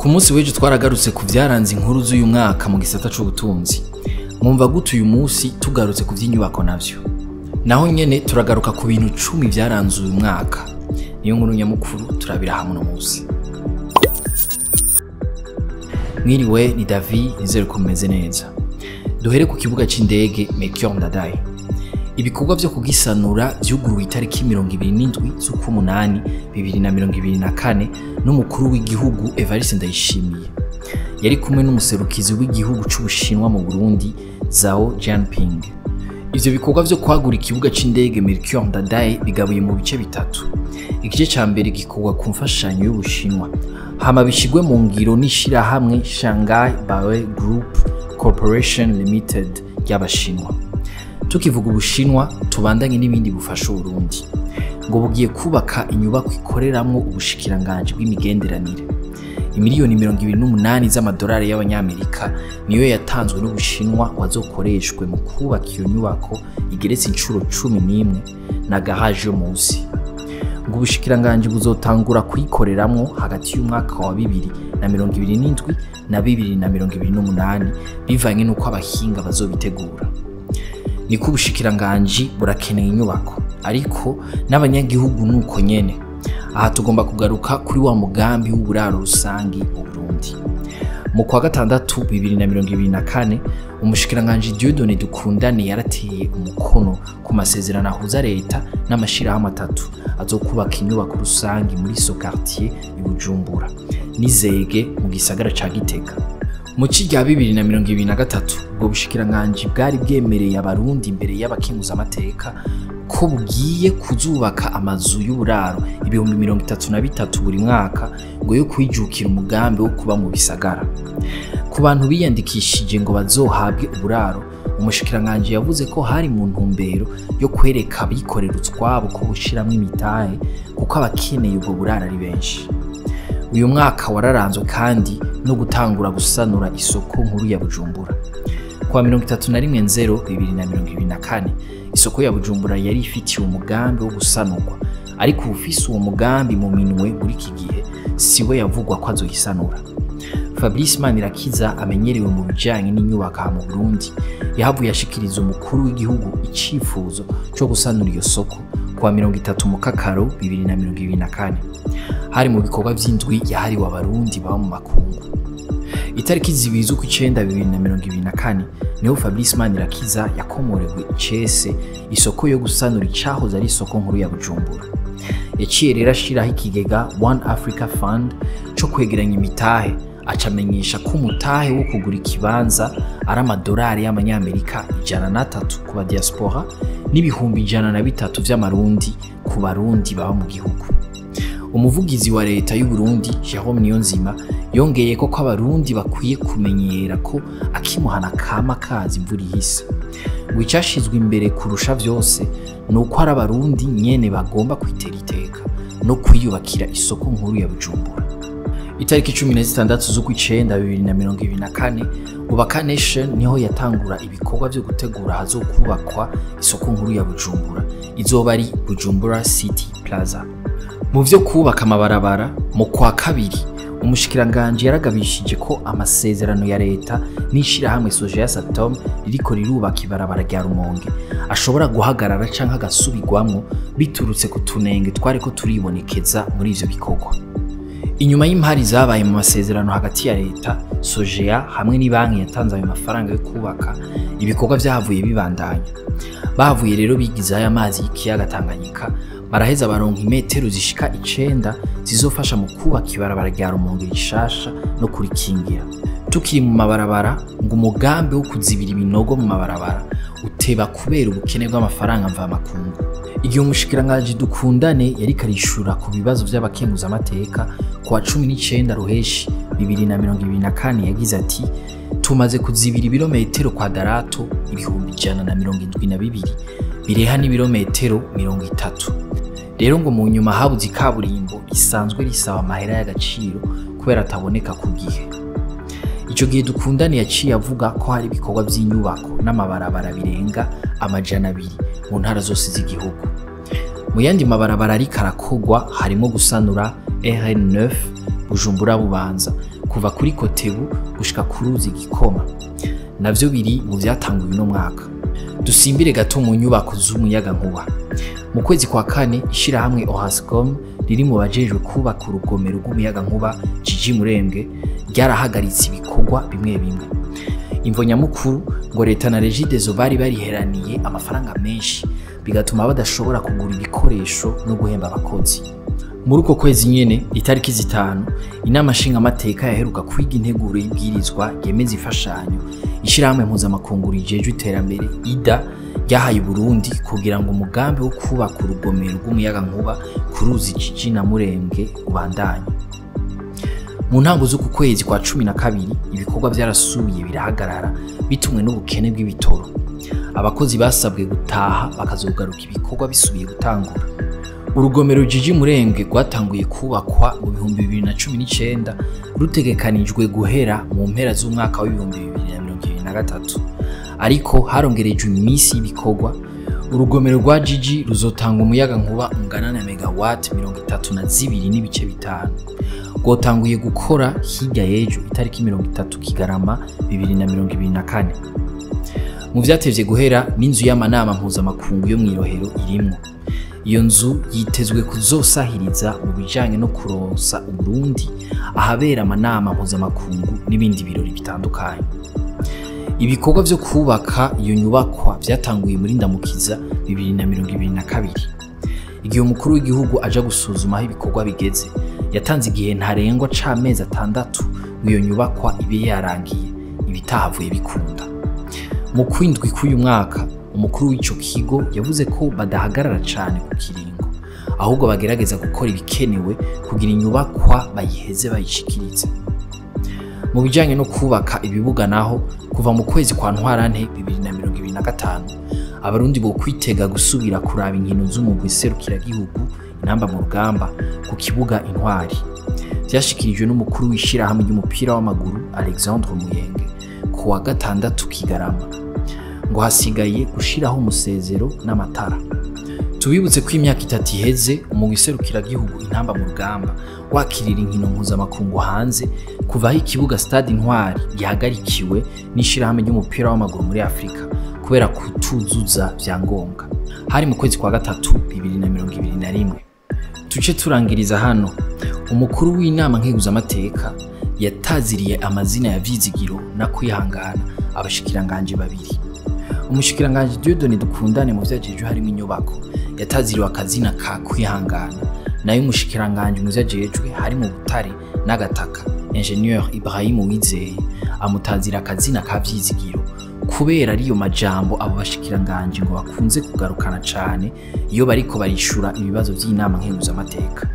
Ku munsi w'ejo twaragarutse ku vyaranze inkuru z'uyu mwaka mu gisata c'ubutunzi. Mwumva gute uyu munsi tugarutse ku vy'inyubako navyo? Naho nyene turagaruka ku bintu 10 vyaranze uyu mwaka. Niyo nkuru nyamukuru turabira hamwe uno munsi. Mwiriwe, ni David, nizere ko mumeze neza. Duhere ku kibuga c'indege Melchior Ndadaye. Ibikorwa vyo kugisanura vyuguruwe itariki 27 z'ukumunani 2024 n'umukuru w'igihugu Evariste Ndayishimiye. Yari kumwe n'umuserukizi w'igihugu c'Ubushinwa mu Burundi, Zhao Jianping. Ivyo bikorwa vyo kwagura ikibuga c'indege Melchior Ndadaye bigabuye mu bice bitatu. Igice ca mbere gikorwa ku mfashanyo y'Ubushinwa, hama bishigwe mu ngiro n'ishirahamwe Shanghai Bao'er Group Corporation Limited ry'Abashinwa. Tukivuga Ubushinwa, tubandanye n'ibindi bufasha Uburundi. Ngo bugiye kubaka inyubako ikoreramwo ubushikiranganji bw'imigenderanire. Imiliyoni 28 z'amadolari y'Abanyamerika niyo yatanzwe n'Ubushinwa ngo azokoreshwe mu kubaka iyo nyubako igeretse incuro 11 na garage yo munsi. Ngo ubushikiranganji buzotangura kuyikoreramwo hagati y'umwaka wa 2027 na 2028 bivanye n'uko abahinga bazobitegura. Niko ubushikiranganji burakeneye inyubako, ariko n'abanyagihugu nuko nyene. Aha tugomba kugaruka kuri wa mugambi w'uburaro rusangi mu Burundi. Mu kwa gatandatu 2024, umushikiranganji Dieudonné Dukundane yarateye umukono ku masezerano ahuza leta n'amashirahamwe atatu azokubaka inyubako rusangi muri so quartier i Bujumbura n'Izege mu gisagara ca Gitega. Mu ci rya 2023, ubwo bushikiranganji bwari bwemereye Abarundi imbere y'abakenguzamateka ko bugiye kuzubaka amazu y'uburaro 33,000 buri mwaka ngo yo kwijukira umugambi wo kuba mu bisagara. Ku bantu biyandikishije ngo bazohabwe uburaro, umushikiranganji yavuze ko hari mu ntumbero yo kwereka abikorera utwabo ko bushiramwo imitahe kuko abakeneye ubwo buraro ari benshi. Uyu mwaka wararanzwe kandi no gutangura gusanura isoko nkuru ya Bujumbura. Kuwa 31/0/2024, isoko ya Bujumbura yari ifitiye umugambi wo gusanurwa, ariko uwufise uwo mugambi mu minwe muri iki gihe siwe yavugwa ko azoyisanura. Fabrice Manirakiza amenyerewe mu bijanye n'inyubako mu Burundi yahavuye ashikiriza umukuru w'igihugu icifuzo co gusanura iyo soko kuwa 30 Mukakaro 2024. Hari mu bikorwa vy'indwi yahariwe Abarundi baba mu makungu. Itariki 2 z'ukwicenda 2024 niho Fabrice Manirakiza yakomorewe icese isoko yo gusanura icahoze ari isoko nkuru ya Bujumbura. Yaciye rero ashiraho ikigega One Africa Fund co kwegeranya imitahe, acamenyesha ko umutahe wo kugura ikibanza ari amadolari y'Amanyamerika 103 ku ba diaspora n'ibihumbi 103 vy'amarundi ku Barundi baba mu gihugu. Umuvugizi wa leta y'u Burundi Jerome Niyonzima yongeye ko Abarundi bakwiye kumenyera ko akimuhana kama kazi imvura ihise. Ngo icashizwe imbere kurusha vyose nuko ari Abarundi nyene bagomba kwitera iteka no kwiyubakira isoko nkuru ya Bujumbura. Itariki 16 z'ukwicenda 2024, Ubaka Nation niho yatangura ibikorwa vyo gutegura hazokubakwa isoko nkuru ya Bujumbura, izoba ari Bujumbura City Plaza. Mu vyo kubaka amabarabara, mu kwa kabiri umushikiranganji yaragabishije ko amasezerano ya leta n'ishirahamwe Sogea Satom ririko rirubaka ibarabara rya Rumonge ashobora guhagarara canke agasubirwamwo biturutse ku tunenge twariko turibonekeza muri ivyo bikorwa. Inyuma y'impari zabaye mu masezerano hagati ya leta, Sogea hamwe n'ibanki yatanze ayo mafaranga yo kubaka, ibikorwa vyahavuye bibandanya. Bahavuye rero bigizayo amazi y'ikiyaga Tanganyika, baraheza baronka imetero zishika 9 zizofasha mu kubaka ibarabara rya Rumonge rishasha no kurikingira. Tukiri mu mabarabara, ngo umugambi wo kuzibira ibinogo mu mabarabara uteba kubera ubukene bw'amafaranga mvamakungu. Igihe umushikiranganji Dukundane yari karishura ku bibazo vy'abakenguzamateka kuwa 19 Ruheshi 2024, yagize ati: tumaze kuzibira ibirometero kwadarato 172 bireha n'ibirometero 30. Rero ngo mu nyuma habuze ikaburimbo isanzwe risaba amahera y'agaciro kubera ataboneka ku gihe. Ico gihe Dukundane yaciye avuga ko hari ibikorwa vy'inyubako n'amabarabara birenga 200 mu ntara zose z'igihugu. Mu yandi mabarabara ariko arakogwa harimo gusanura RN9 Bujumbura Bubanza kuva kuri Kotebu gushika ku ruzi Gikoma, navyo biri mu vyatanguye uno mwaka. Dusimbire gato mu nyubako z'umuyagankuba. Mu kwezi kwa kane, ishirahamwe Orascom riri mu bajejwe kubaka urugomero rw'umuyagankuba Jiji Murembwe ryarahagaritse ibikorwa bimwe bimwe. Imvo nyamukuru ngo leta na Regideso bari bariheraniye amafaranga menshi, bigatuma badashobora kugura ibikoresho no guhemba abakozi. Muri uko kwezi nyene, itariki 5, inama nshingamateka yaheruka kwiga integuro y'ibwirizwa ryemeza imfashanyo ishirahamwe mpuzamakungu rijejwe iterambere IDA ryahaye Burundi kugira ngo umugambi wo kubaka urugomero rw'umuyagankuba ku ruzi Jiji na Murembwe ubandanye. Mu ntango z'uku kwezi kwa 12, ibikorwa vyarasubiye birahagarara bitumwe n'ubukene bw'ibitoro. Abakozi basabwe gutaha bakazogaruka ibikorwa bisubiye gutangura. Urugomero Jiji Murembwe rwatanguye kubakwa mu 2019, rutegekanijwe guhera mu mpera z'umwaka wa 2023, ariko harongerejwe iminsi y'ibikorwa. Urugomero rwa Jiji ruzotanga umuyaga nkuba ungana na megawatt 32.5. Rwotanguye gukora hirya y'ejo itariki 30 Kigarama 2024. Mu vyatevye guhera n'inzu y'amanama mpuzamakungu yo mw'irohero irimwo. Iyo nzu yitezwe kuzosahiriza mu bijanye no kuronsa Uburundi ahabera amanama mpuzamakungu n'ibindi birori bitandukanye. Ibikorwa vyo kubaka iyo nyubakwa vyatanguye muri Ndamukiza 2022. Igihe umukuru w'igihugu aja gusuzuma aho ibikorwa bigeze, yatanze igihe ntarengwa c'amezi 6 ngo iyo nyubakwa ibe yarangiye, ibitahavuye bikunda. Mu kwindwi k'uyu mwaka, umukuru w'ico kigo yavuze ko badahagarara cane ku kiringo, ahubwo bagerageza gukora ibikenewe kugira inyubakwa bayiheze bayishikirize. Mu bijanye no kubaka ibibuga naho, kuva mu kwezi kwa Ntwarante 2025, abarundi bo kwitega gusubira kuraba inkino z'umugwi serukiragihugu Intamba mu Rugamba ku kibuga Intwari. Vyashikirijwe n'umukuru w'ishirahamwe ry'umupira w'amaguru Alexandre Muyenge ku wa 6 Kigarama. Ngo hasigaye gushiraho umusezero n'amatara. Tubibutse ko imyaka 3 iheze umugwi serukiragihugu Intamba mu Rugamba wakirira inkino mpuzamakungu hanze, kuva aho ikibuga Stade Intwari gihagarikiwe n'ishirahamwe ry'umupira w'amaguru muri Afrika kubera kutuzuza vyangombwa. Hari mu kwezi kwa 3 2021. Tuce turangiriza hano. Umukuru w'inama nkeguzamateka yataziriye amazina ya Vyizigiro na Kwihangana abashikiranganje babiri. Umushikiranganje Dieudonné Dukundane mu vyajejwe harimo inyubako yataziriwe akazina ka Kwihangana, nayo umushikiranganje mu vyajejwe harimo Butare n'Agataka Ingenieur Ibrahim Uwizeye amutazira akazina ka Vyizigiro, kubera ariyo majambo abo bashikiranganje ngo bakunze kugarukana cane iyo bariko barishura ibibazo vy'inama nkeguzamateka.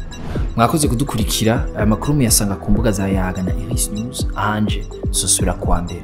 Mwakoze kudukurikira. Aya makuru muyasanga ku mbuga za Yaga na Iris News. Ahanje sosubira kuwa mbere.